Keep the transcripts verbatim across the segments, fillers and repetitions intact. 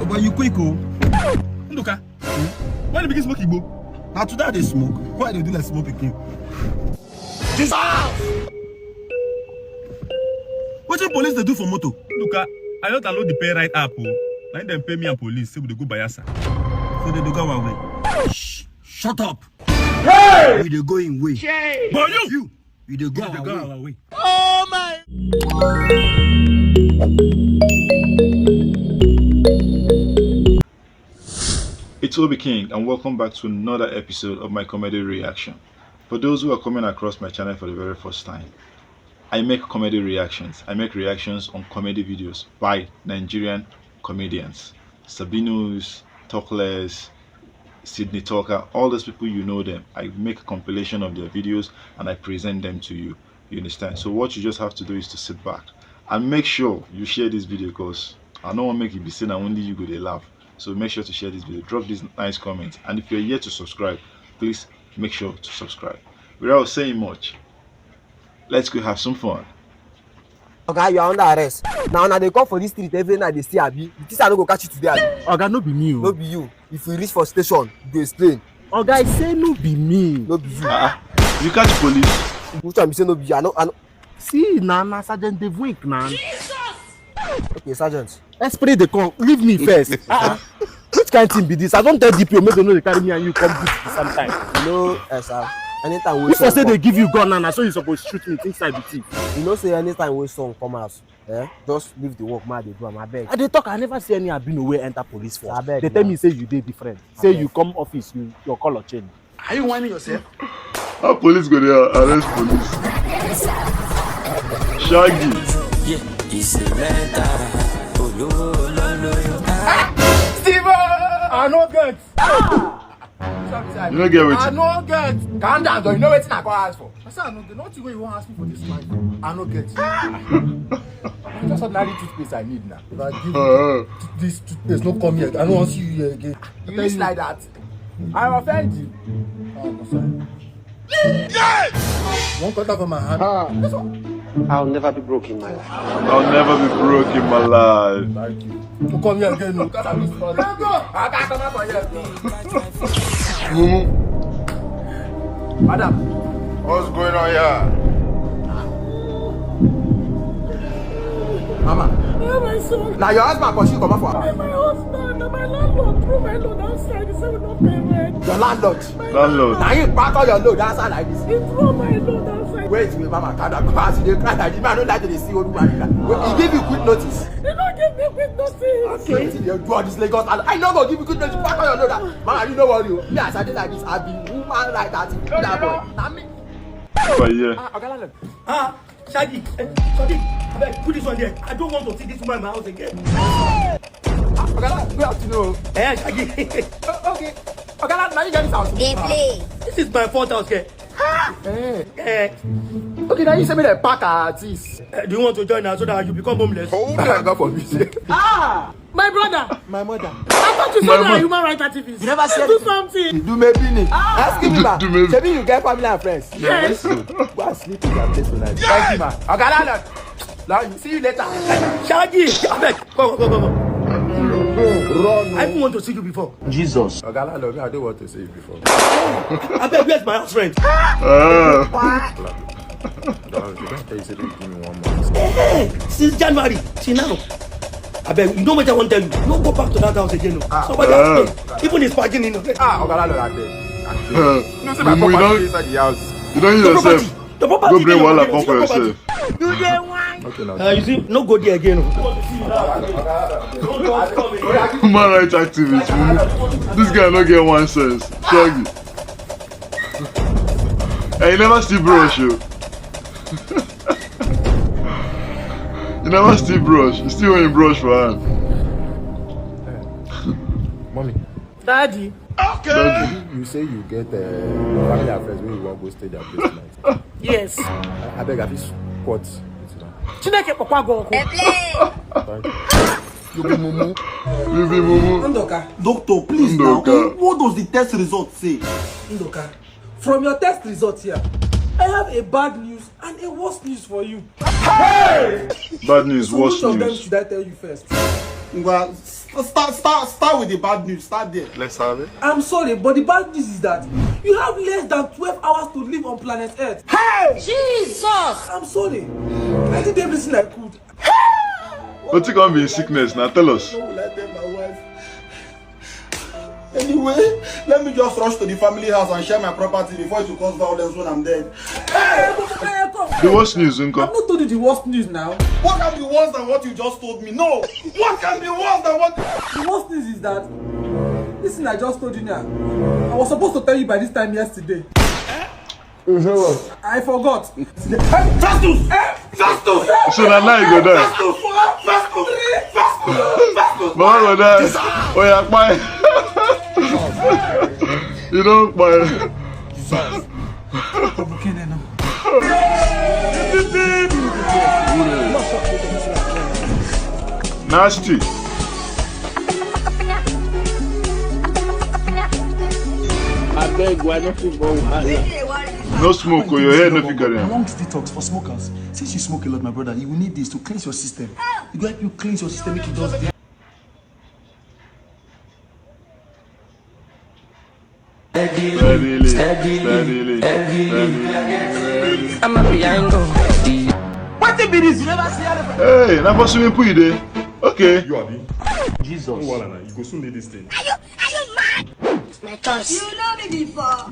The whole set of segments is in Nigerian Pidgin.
Oba, you quick o. Nduka, when you begin smoke igbo? Na today I dey smoke. Why you dey do like small pikin? Jesus! Wetin police dey do for motor? Nduka, I don download the Pay Right app o. Na im dem pay me and police say we dey go Bayelsa. So they dey go our way. Shh, shut up. Hey! We dey go im way. But you, you, you dey go our way. It's Obi King, and welcome back to another episode of my comedy reaction. For those who are coming across my channel for the very first time, I make comedy reactions. I make reactions on comedy videos by Nigerian comedians. Sabinus, Talkless, Sydney Talker, all those people, you know them. I make a compilation of their videos and I present them to you. You understand? So what you just have to do is to sit back and make sure you share this video, because I no wan make e be say na only you go dey laugh. So make sure to share this video, drop this nice comment, and if you're yet to subscribe, please make sure to subscribe. Without saying much, let's go have some fun. Oga, you are under arrest. Na una dey come for this street every night dey see, abi? You think say I no go catch you today, abi? Oga, no be me o. No be you. If we reach for station, you go explain. Oga, I say no be me. No be you. Ah, you catch police? Which one be say no be you? I no, I no. See, na, na Sergeant Dave Wink, na. Okay, Sergeant. Esprit dey come. Leave me first. Ah, ah. Which kind thing be this? I don tell D P O make dem no dey carry me and you come beat the same time. You know, eh, sir, anytime we... If I say they give you gun now, na so you suppose shoot me. Think say I be thief. You know say anytime we song come out, eh, just leave the work, man, dey do am, abeg. I dey talk, I never see any albino wey enter police force. Abeg, they tell me say you dey different. Say you come office, you, your color change. Are you whining yourself? How police go dey arrest police? Shaggy. Yeah, it's a letter. Ololo. Steven! I no get. You no get wetin? I no get. Calm down, though. You know wetin I come ask for? I say I no get. Nothing wey you wan ask me for this life, I no get. Na just ordinary toothpaste I need now. If I give you this toothpaste, no come here. I no wan see you here again. You reach like that, I offend you. Oh, no, sorry. One quarter for my hand. Ah. This one. I'll never be broke in my life. I'll never be broke in my life. Thank you. You come here again, no. Because I miss money. Go. I can't come out for here. Mumu. Madam. What's going on here? Mama. Oh, my son. Now your husband pursue come out for her. My husband, na my landlord throw my load outside. He say we no pay rent. Your landlord? Landlord. Now you pack all your load outside like this. He throw my load outside. Wait, wait, mama, calm down. As you dey cry like this, man, I no like to dey see old man like that. Wait, he give you quick notice. He no give me quick notice. Okay. Wetin dey do all this Lagos? I, I no go give you quick notice. Pack all your load. Mama, you no worry o. Me, as I dey like this, I be woman right at that boy. Na me. But yeah. Ah, Oga Landlord. Ah, Shaggy, eh, Shaggy, abeg, put this one there. I don't want to see this woman in my house again. Ah, Oga Landlord, good afternoon. Eh, Shaggy. Oh, okay. Oga Landlord, na you get this house? Dey play. This is my fourth house here. Eh. Eh. Okay, now you say me the pack artist. Eh, do you want to join us so that you become homeless? Hold on. God forbid. Ah! My brother. My mother. I thought you said you are a human rights activist. You never said do something. Do maybe me. Ah. Ask him back. Do maybe. Maybe you get family and friends. Yes. Go and sleep in your place tonight. Yes. Thank you, ma. Oga Landlord. Now you see you later. Shaggy, abeg, come, come, come, come. Run. I even want to see you before. Jesus. Oga Landlord, I don't want to see you before. Abeg, where's my house rent? Ah. Don't, don't tell you say they give me one month. Hey, since January till now. Abeg, you know what I want to tell you? No go back to that house again. No. Ah. Somebody ask me. Even his parking in. Ah, Oga Landlord, I beg. I beg. You know say my property inside the house. You don't use yourself. The property. Go bring wahala come for yourself. You dey whine. Okay, now. Uh, you see, no go there again. Human rights activist, mumu. This guy no get one sense. Shaggy. Hey, you never see brush, yo. You never see brush. You still wearing brush for hand. Mommy. Daddy. Okay. Daddy. You, you say you get, uh, family affairs wey you wan go stay their place tonight. Yes. I, I beg, I fit squat with you now. Chineke papa go. Thank you. You be mumu. You be mumu. Ndoka. Doctor, please now. Ndoka. What does the test result say? Ndoka. From your test result here, I have a bad news and a worse news for you. Bad news, So worse which of them news. Should I tell you first? Well, st- start, start, start with the bad news. Start there. Let's have it. I'm sorry, but the bad news is that you have less than twelve hours to live on planet Earth. Jesus! I'm sorry. I did everything I could. But you can't be in sickness now. Tell us. How will I tell my wife? Anyway, let me just rush to the family house and share my property before it will cause violence when I'm dead. Hey, come, come, come. The worst news, I've Uncle. Not told you the worst news now. What can be worse than what you just told me? No! What can be worse than what? The worst news is that this thing I just told you now. I was supposed to tell you by this time yesterday. I forgot. Festus! Festus! So na lie go die. Festus! Festus! Festus! Mama go die. Oh yeah, kpai. You don't kpai. Nasty. Abeg, why not you go wahala? No smoke, oh, your head no fit carry am. Amongst detox for smokers, since you smoke a lot, my brother, you will need this to cleanse your system. It go help you cleanse your system, make it does the Steadily, steadily, steadily. I'm a piano. What be this? You never see how Hey, na for swimming pool you dey. Okay. You abi? Jesus. No wahala na. You go soon need this thing. My choice. You know me before.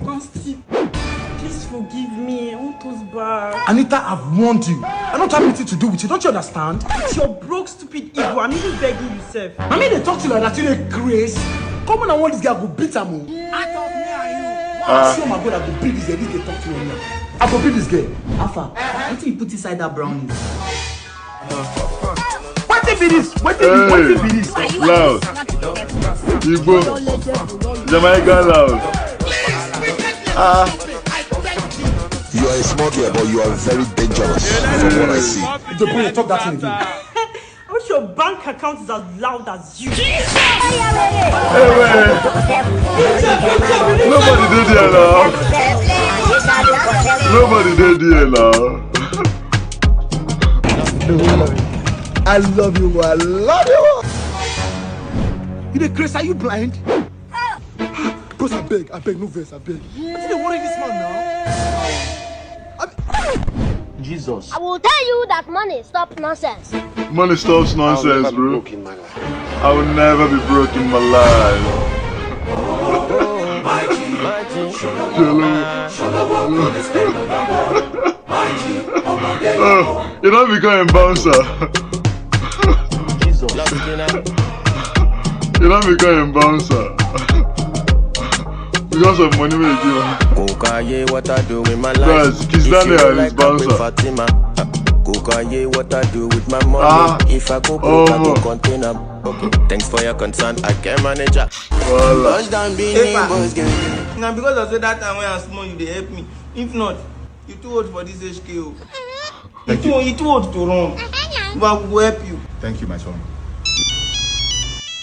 Please forgive me. I want us back. Anita, I've warned you. I don't have anything to do with you. Don't you understand? It's your broke, stupid ego. I'm even begging you, sef. I mean, they talk to you like that, you dey craze. Come on, I want this guy go beat am o. Out of me and you. I swear my God, I go beat this guy. This guy talk to me now. I go beat this guy. Alpha, wetin you put inside that brownies? What be this? What be this? What be this? Loud. Igbo. Jamaica loud. Ah. You are a small girl, but you are very dangerous from what I see. The boy talk that thing again. I wish your bank account is as loud as you. Nobody dey there now. Nobody dey there now. I love you, I love you. You dey craze? Are you blind? Bros, I beg, I beg, no vex, I beg. Wetin dey worry this man now? Jesus. I will tell you that money stop nonsense. Money stops nonsense, bro. I will never be broke in my life. Oh, you don't become a bouncer. Jesus. You don't become a bouncer. Because of money wey you give am. Kokaye, what I do with my Guys, life? Kiss If you Daniel don't is like Abu bouncer. Fatima. Kokaye, what I do with my money? Ah, If I go broke, I go omo. Contain am. Okay, thanks for your concern. I can manage am. Voila. Touchdown, Beenie Epa. Boys gang. Na because I say that time when I small, you dey help me. If not, you too old for this H K O. You Thank too, you. You too old to run. But we go help you. Thank you, my son.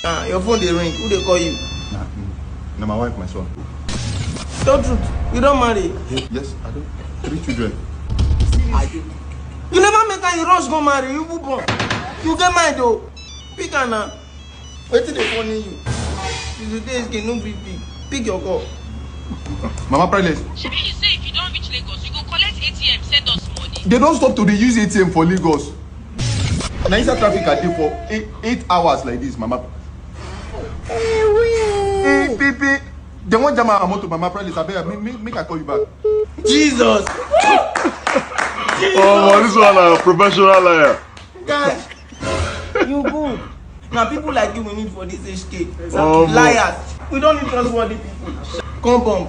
Ah, your phone dey ring. Who dey call you? Na, na my wife, my son. Tell truth. You don marry? Ye- Yes, I do. Three children. You never make am, you rush go marry. You even born. You get mind o. Pick am na. Wetin dey funny you? You dey dey again, no gree pick. Pick your call. Mama Prelis. Shebi you say if you don reach Lagos, you go collect A T M, send us money. They don't stop to dey use A T M for Lagos. Na inside traffic I dey for eight, eight hours like this, Mama. Hey, baby. They wan jam our motor, Mama Prelis. Abeg, make, make, make I call you back. Jesus! Oh, this one a professional liar. Guys, you good. Na people like you we need for this H K. Oh, Liars. We don't need trustworthy people. Come bomb.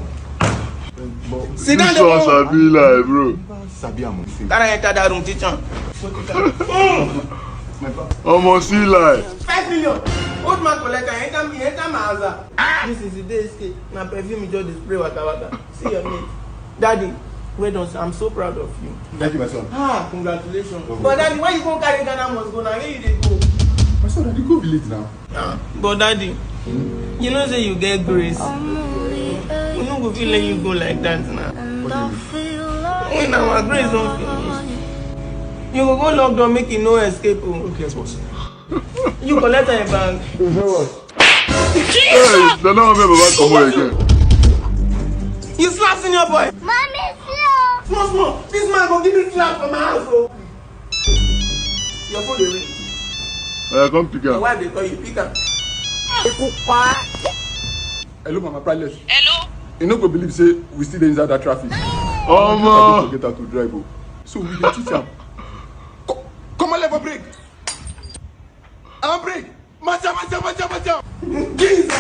Sit down This there, one come. Sabi lie, bro. Sabi am. Carry enter that room, teach am. Omo, see lie. Five million. Old man collect am, enter me, enter my house. This is the day escape. Na perfume you just dey spray waka waka. See your mate. Daddy, well done, sir. I'm so proud of you. Thank you, my son. Ah, congratulations. But daddy, why you go carry Ghana must go now? Where you dey go? My son, I dey go village now. Ah, but daddy, you know say you get grace. We no go fit let you go like that now. When our grace don finish, you go go lock door make you no escape o. Who cares what? You collect your bag. Hey, they don't have ever come out again. You slap senior boy. Mommy, see you. Small small, this man go give me slap for my house o. Your phone dey ring. Uh, come pick Your up. Wife dey call you, pick am. Hello, Mama Priceless. Hello? You no go believe say we still dey inside that traffic. Omo. Get out to drive o. So we dey teach am. Co- Come on, level break. And break. Macha, macha, macha, macha. Jesus.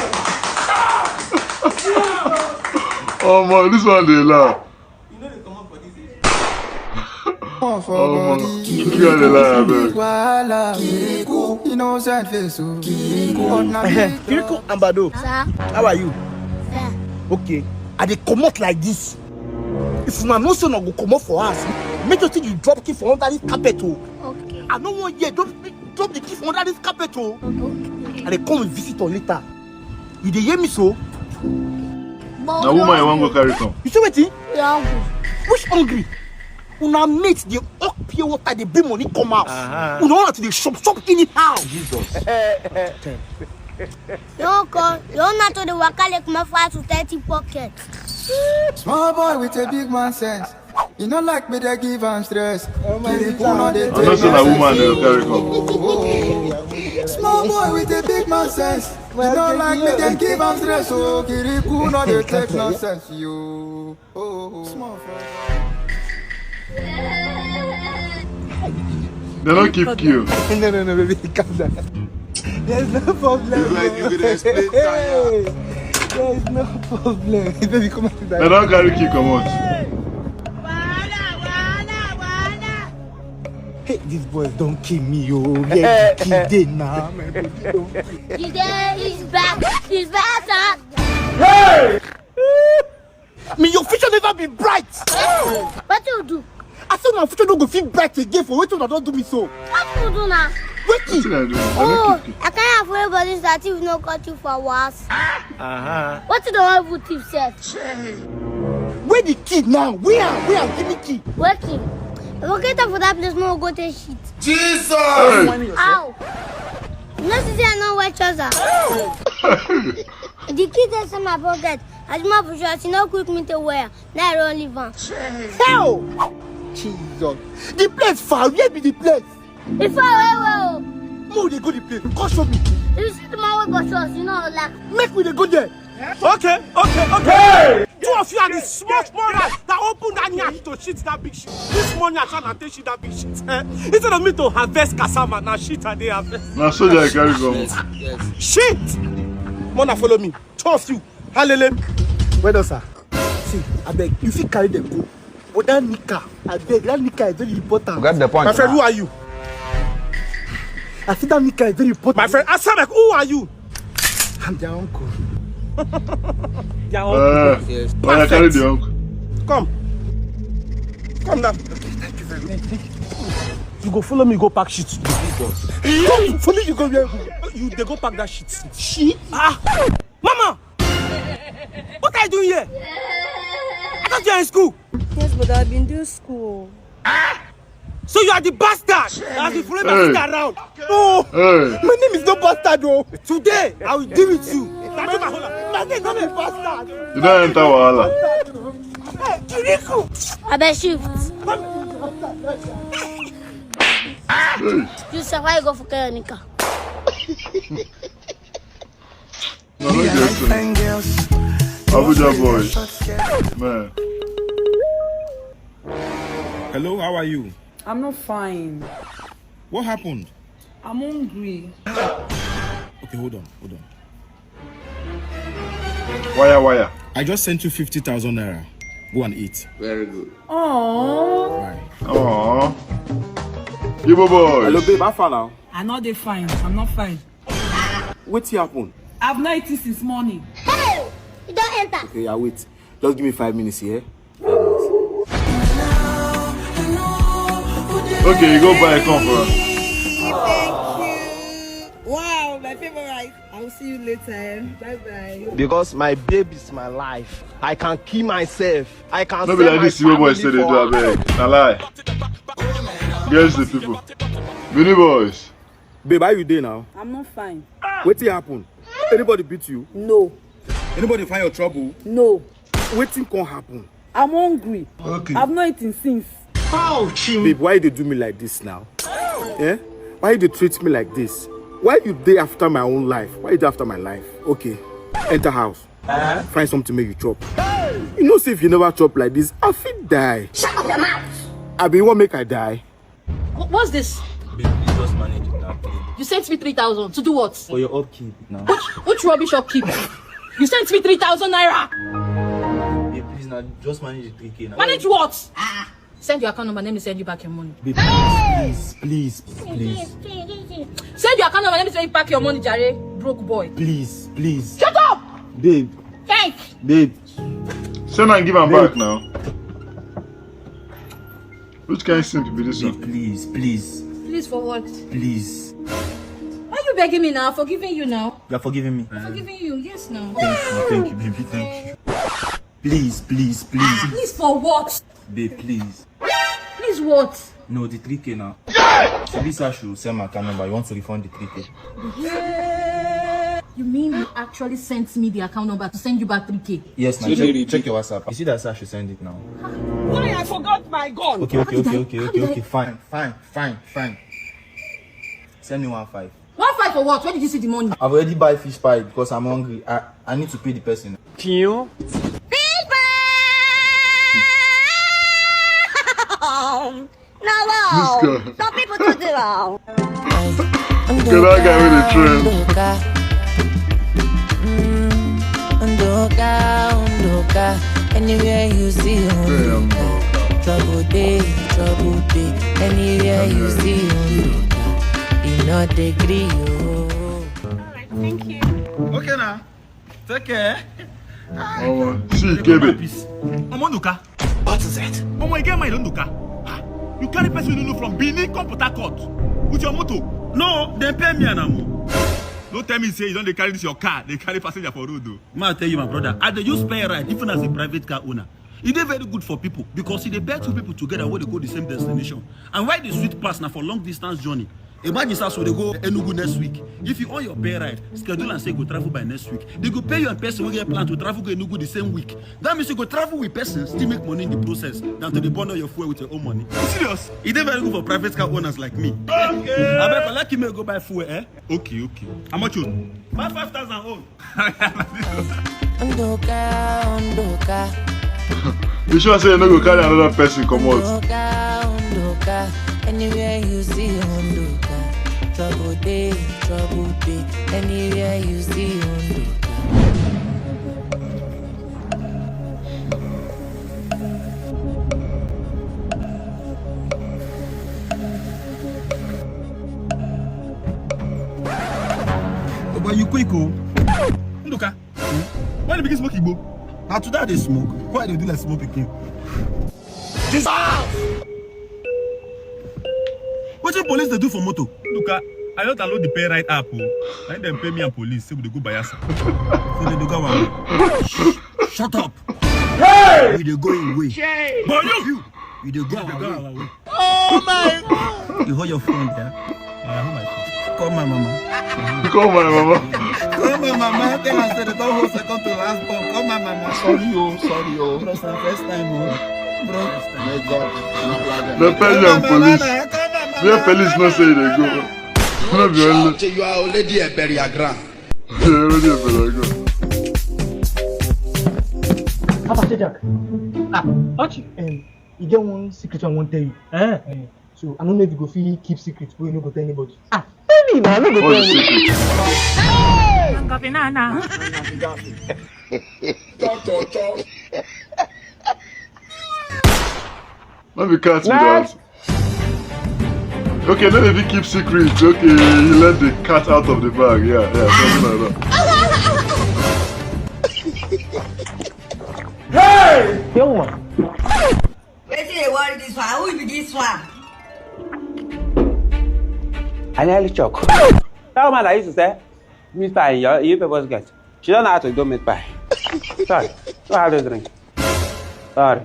Omo, this one dey laugh. You no dey comot for this age. Omo, you get the lie, abeg. Wahala, Kiriku, innocent face o, Kiriku, ordinary. Kiriku and Bado, Sir, how are you? sir. Okay, I dey comot like this. If una know say una go comot for house, make sure say you drop key for under this carpet o. Okay. I no wan hear drop drop the key for under this carpet o. Okay. I dey come with visitor later. You dey hear me so? But Na woman you wan go carry come. You see wetin? We hungry. Which hungry? Una mate dey hawk pure water dey bring money come house. Uh-huh. Una wan to dey shop shop anyhow. Your uncle, your owner to the waka like my fast to thirty pocket. Small boy with a big man sense. You know like me they give am stress. Kiriku no dey I know say na woman dey carry come. Small boy with a big man sense. You know like me they give am stress. Oh, Kiriku no dey take nonsense. You. Oh, small boy. They don't keep queue. No, no, no, baby, calm down. There's no problem. You go, you go dey explain tire. Hey, there's no problem. Baby, come on. They don't carry queue comot. Hey, these boys don't kill me, yo. Yeah, kill them now, my baby. Don't The day is back. It's better. Me, your future never be bright. What you do? I said my future no go feel bright again for wetin una don do me so. What you do now? Wetin? Wetin I do? I Oh, don't keep I can't afford body that if no cut you for was. Uh-huh. What you don't want to thief self? Where the key now? Where? Where? Give me key. Working. I will get up for that place, no go take shit. Jesus. Ow! You know, see, I know wear trouser. The key dey inside my pocket. As my push out, you know, quick me to wear. Now I don't leave am. Hell! Jesus. The place far. Where be the place? If I wear well, Mo dey go the place. Come show me. You see the man wey push us, you know, like. Make we dey go there. Okay, okay, okay. Two of you are the small, small rat that open that nyash to shit that big shit. This morning I try to take shit that big shit. Eh? Instead of me to harvest cassava, now shit I dey harvest. Na soldier I carry come. Shit! Mona, follow me. Two of you. Halele. Well done, sir. See, I beg, you fit carry them go. But that nika, I beg, that nika is very important. You get the point. My friend, Now. Who are you? I see that nika is very important. My friend, answer me, who are you? I'm their uncle. Their uncle. Uh, Yes. Oya, carry the uncle. Come. Come now. Thank you very much. Thank you. You go follow me, go pack shit. Come, follow you go where? You dey go pack that shit. Shit? Ah! Mama! What are you doing here? I thought you were in school. Yes, but I've been doing school. So you are the bastard that has been following my Hey. sister around. No, Hey. My name is not bastard though. Today I will deal with you. My name, my name is not a bastard. You don't enter wahala. Hey, Kiriku. I bet shift. Hey. You sir, why you go for Kayanika? No, no, just Abuja boys. Man. Hello, how are you? I'm not fine. What happened? I'm hungry. Okay, hold on, hold on. Wire, wire. I just sent you fifty thousand naira. Go and eat. Very good. Oh. Bye. Aww. Igbo boys. Hello, babe. How far now? I'm not dey fine. I'm not fine. Wetin happen? I've not eaten since morning. Hey! You don't enter. Okay, yeah, wait. Just give me five minutes here. Okay, you go buy come for us. Wow, my favorite. I'll see you later. Bye bye. Because my babe is my life. I can kill myself. I can No be like this Igbo boy say dey do, abeg. Na lie. Yes, the people. Benin boys. Babe, how you dey now? I'm not fine. Wetin happen? Anybody beat you? No. Anybody find your trouble? No. Wetin come happen? I'm hungry. Okay. I've not eaten since. Babe, why you dey do me like this now? Eh? Why you dey treat me like this? Why you dey after my own life? Why you dey after my life? Okay, enter house. Find something make you chop. You know say if you never chop like this, I fit die. Shut up your mouth. Abi you wan make I die? Wh- What's this? Babe, please just manage it now, please. You sent me three thousand to do what? For your upkeep now. Which rubbish upkeep? You sent me three thousand naira. Babe, please now, just manage the three K now. Manage what? Send your account number, let me send you back your money. Babe, please, please, please, please. Send your account number, let me send you back your money, jare. Broke boy. Please, please. Shut up! Babe, Thank. Babe, Send and give am back now. Which kind of thing be this babe, one? Please, please, Please for what? Please. Why are you begging me now? Forgiving you now. You're forgiving me. Forgiving you, yes now. Thank you, thank you, baby, thank you. Please, please, please. Please for what? Babe, please. Please what? No, the three K now. So this I should send my account number. You want to refund the three K? You mean you actually sent me the account number to send you back three K? Yes, now. Check, check your WhatsApp. You see that I should send it now. Why I forgot my gun? Okay, okay, okay, okay, How okay, did I- okay. Fine, fine, fine, fine. Send me one five. One five for what? Where did you see the money? I've already buy fish pie because I'm hungry. I, I need to pay the person. Fish pie! No, wow. This guy. Some people to do wow. Look at that guy with the trend. Ndoka, Ndoka, anywhere you see Ndoka. Trouble day, trouble day, anywhere you see Ndoka. You not degree you. Thank you. Okay now. Take care. Oh, see, Kebe. Omo Ndoka. What is it? Omo, you get mind, Ndoka. Ah, you carry person you know from Benin come Port Harcourt with your motor. No, they pay me an amo. Don't tell me say you don't dey carry this your car, they carry passenger for road though. Ma, I tell you, my brother, I dey use pay ride even as a private car owner. E dey very good for people because e dey pair two people together wey dey go the same destination. And why e dey sweet pass na for long distance journey. Imagine say as we dey go Enugu next week. If you own your pay ride, schedule am say you go travel by next week. They go pay you and person wey get plan to travel go Enugu the same week. That means you go travel with person, still make money in the process than to dey burn all your fuel with your own money. You serious? E dey very good for private car owners like me. Okay. Abeg, collect me go buy fuel, eh? Okay, okay. How much you? Buy five thousand own. Ndoka, Ndoka, You sure say you no go carry another person comot? Ndoka, Ndoka. Anywhere you see Ndoka, trouble day, trouble day. Anywhere you see Ndoka. Oh, but you quick, oh. Ndoka, when you begin smoke Igbo? Na today I dey smoke. Why you dey do like small pikin? Jesus! Wetin police dey do for motor? Ndoka, I don download the pay ride app o. Na dem pay me and police say we dey go Bayelsa. So they do go one. Shut up. Hey! We dey go in way. But you, you, you dey go our way. Oh my God! You hold your phone there. Uh, hold my phone. Call my mama. Call my mama. Call my mama. Tell her say they don hold second to last born. Call my mama. Sorry, oh, sorry, oh. Bro, it's my first time, oh. Bro. May God not allow them. The Persian police. Where police no say they go. No be only. You are already a burial ground. They already a burial ground. Papa, say Jack. Ah, Ochi. Um, you get one secret I wan tell you. Eh? Eh, so I don't know if you go fit keep secret, but you no go tell anybody. Ah, tell me now, no go tell me. What is secret? No be cat be that. Okay, no dey fit keep secret. Okay, you let the cat out of the bag. Yeah, yeah, something like that. Hey, young woman. Wetin dey worry this one? Who be this one? I nearly choke. That woman I used to say, Meat pie, you, you people get. She don't know how to do meat pie. Sorry. Don't have to drink. Sorry.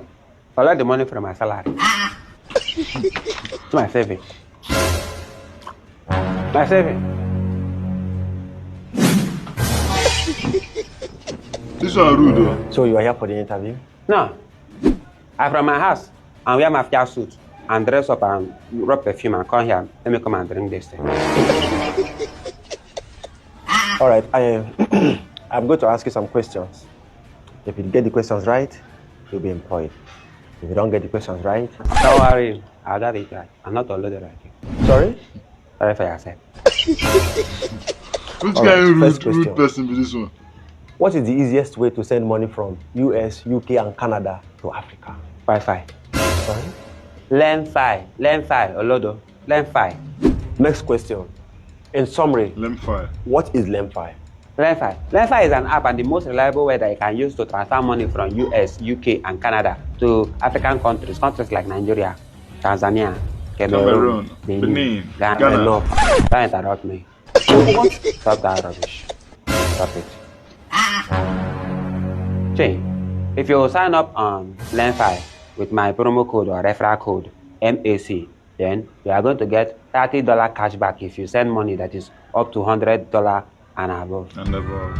Collect the money from my salary. It's my saving. My saving. This one rude though. So you are here for the interview? No. I'm from my house and wear mafia suit and dress up and rub perfume and come here. Let me come and drink this thing. All right, I, I'm going to ask you some questions. If you get the questions right, you'll be employed. If you don't get the questions right, Don't worry, I'll get it right. I'm not a loader like you. Sorry? Sorry for yourself. Which All kind right, of first rude, rude question. Person be this one? What is the easiest way to send money from U S, U K, and Canada to Africa? Wi-Fi. Sorry? Learn fi. Learn fi. Olodo. Learn fi. Next question. In summary, Lemfire. What is Lemfi? Learn fi. Learn fi is an app and the most reliable way that you can use to transfer money from U S, U K, and Canada to African countries, countries like Nigeria, Tanzania, Cameroon, Cameroon, Benin, Benin, Ghana. Ghana. Enough. Don't interrupt me. Stop that rubbish. Stop it. See, if you sign up on Learn fi with my promo code or referral code M A C, then you are going to get thirty dollar cashback if you send money that is up to hundred dollar and above. And above.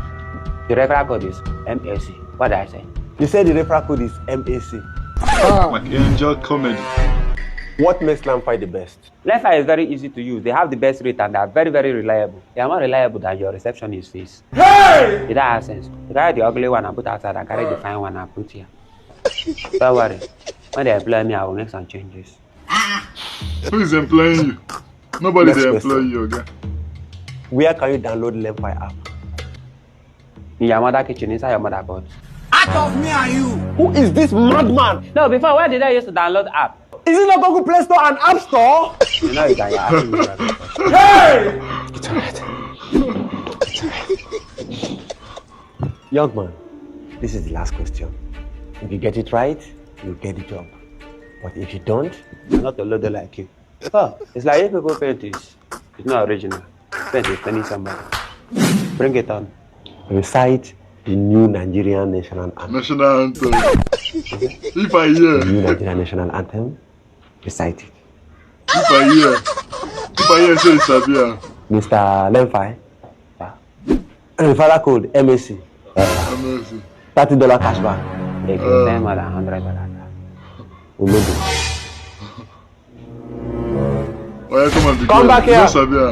The referral code is M A C. What did I say? You said the referral code is M A C. Like angel comedy. What makes Lemfi the best? Learn fi is very easy to use. They have the best rate and they are very, very reliable. They are more reliable than your receptionist fees. Hey! It doesn't have sense. You carry the ugly one and put outside and carry the fine one and put here. Don't worry. When they employ me, I will make some changes. Who is employing you? Nobody Next dey question. Employ you, okay? Where can you download Lemfi app? In your mother kitchen, inside your mother butt. Out of me and you. Who is this madman? No, before, where did I used to download app? Is it not Google Play Store and App Store? You know you can your app. It's alright. It's alright. Young man, this is the last question. If you get it right, you get the job. But if you don't, I'm not a loader like you. Oh, it's like if people paint this. It's not original. Paint is painting somebody. Bring it on. Recite the new Nigerian national anthem. National anthem. If I The hear, new Nigerian national anthem. Recite it. If I hear, if I hear, say it's Sabia. Mister Lemfi. Referral code M A C. Amazing. Thirty dollar cashback. They can send more than hundred dollars. Olodo. Oh, yeah, come on, big Come girl. Back here. You know Sabia.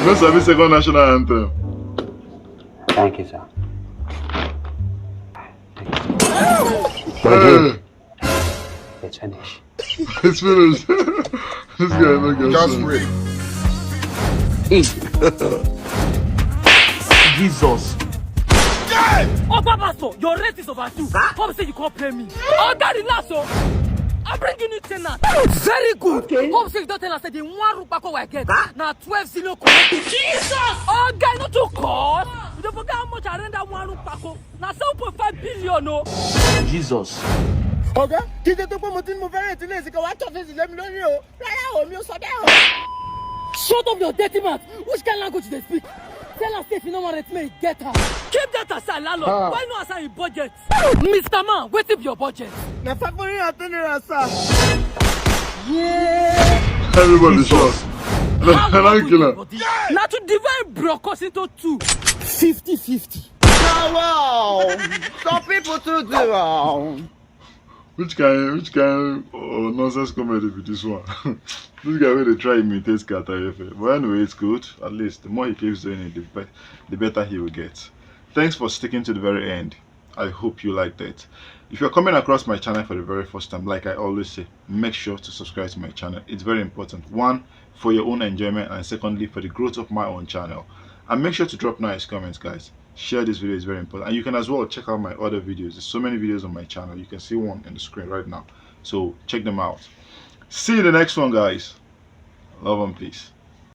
You know Sabia second national anthem. Thank you, sir. Hey, It's finished. it's finished. This guy no get Just sense. wait. Jesus. Oba pastor, your rent is over two. Come say you come pay me. Oga, relax o. I bring you new tenant. Very good. Come say you don tell us say the one room pack wey I get na twelve zero correct. Jesus! Oga, you no too cost. You don forget how much I rent that one room pack o? Na seven point five billion o. Jesus. Ọ̀gá, kí n ṣe tó pé mo ti ní mo fẹ́ rẹ̀ tí lè ṣe kí wàá tọ́fíìsì lé mi lórí o. Rárá o, mi ò sọ bẹ́ẹ̀ o. Shut up your dirty mouth. Which kind language you dey speak? Tell us if you no wan rent me, get out. Keep that aside, landlord. Why no assign your budget? Mister Man, wetin be your budget? Na five hundred and ten naira, sir. Everybody shot. I don't kill him. Na to divide brokos into two. Fifty fifty. Wow, wow. Some people too do. Wow. Which kind, which kind of nonsense comedy be this one? This guy wey dey try imitate Kata Efe. But anyway, it's good. At least the more he keeps doing it, the, be- the better he will get. Thanks for sticking to the very end. I hope you liked it. If you're coming across my channel for the very first time, like I always say, make sure to subscribe to my channel. It's very important. One, for your own enjoyment, and secondly, for the growth of my own channel. And make sure to drop nice comments, guys. Share this video, is very important. And you can as well check out my other videos. There's so many videos on my channel. You can see one on the screen right now. So check them out. See you in the next one, guys. Love and peace.